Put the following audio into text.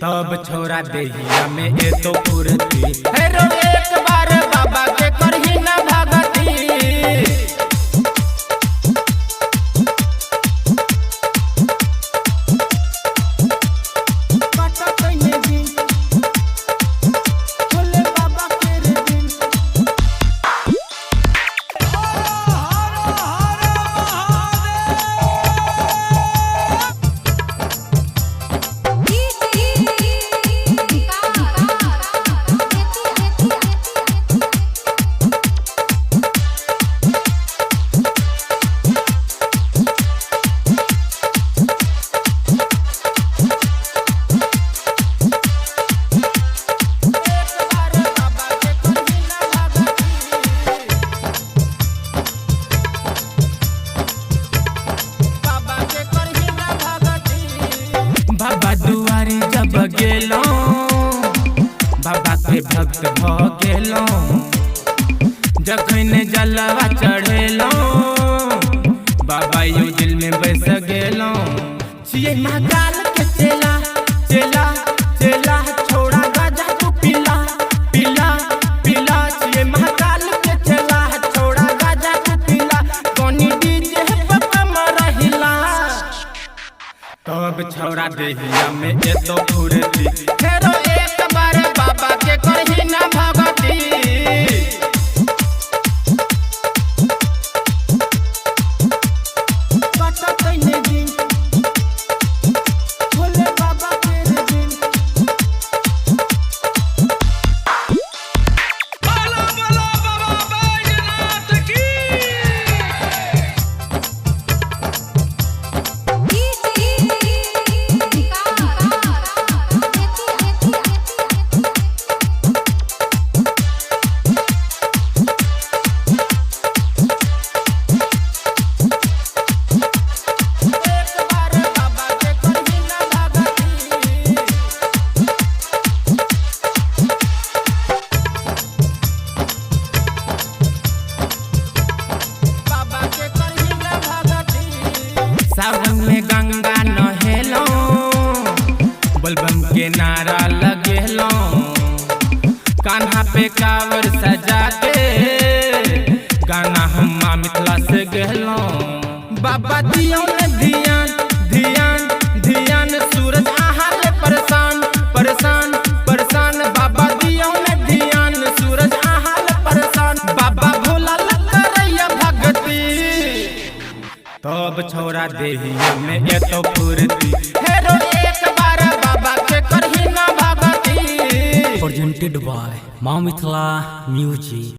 तब छोरा देहिया में एतो फुर्ती। हे रो एक बार बाबा के करही ना भगती। बाबा दुआरी जब गेलो, बाबा के भक्त भ गेलो। जखन जलवा चढ़ेलो, बाबा यो दिल में बस गेलो। छियै महाकाल के चेला चेला चेला, छोड़ा गाजा तू पीला पीला पीला। छियै महाकाल के चेला, छोड़ा गाजा तू पीला। कोनी डीजे पर मरहिला, तब छोड़ा देहिया में एतो फुर्ती। फेरो एक बार बाबा के करही ना भगती। बोला बोला बाबा बैजनाथ की। एक बार बाबा के करही ना भगती। बाबा के करही ना भगती। सावन में गंगा नहेलो, बलबम के नारा लगेलो। कान्हा पे कावर सजा के गाना हम माँ मिथिला से गहलो। बाबा दियो ने ध्यान ध्यान ध्यान, सूरज आहार परेशान परेशान परेशान। बाबा दियो ने ध्यान, सूरज आहार परेशान। बाबा भोला करैया भगती, तब छोरा देहिया में एतो फुर्ती। हे रो एक बार बाबा के करही ना भगती। Presented by Ma Mithila Music.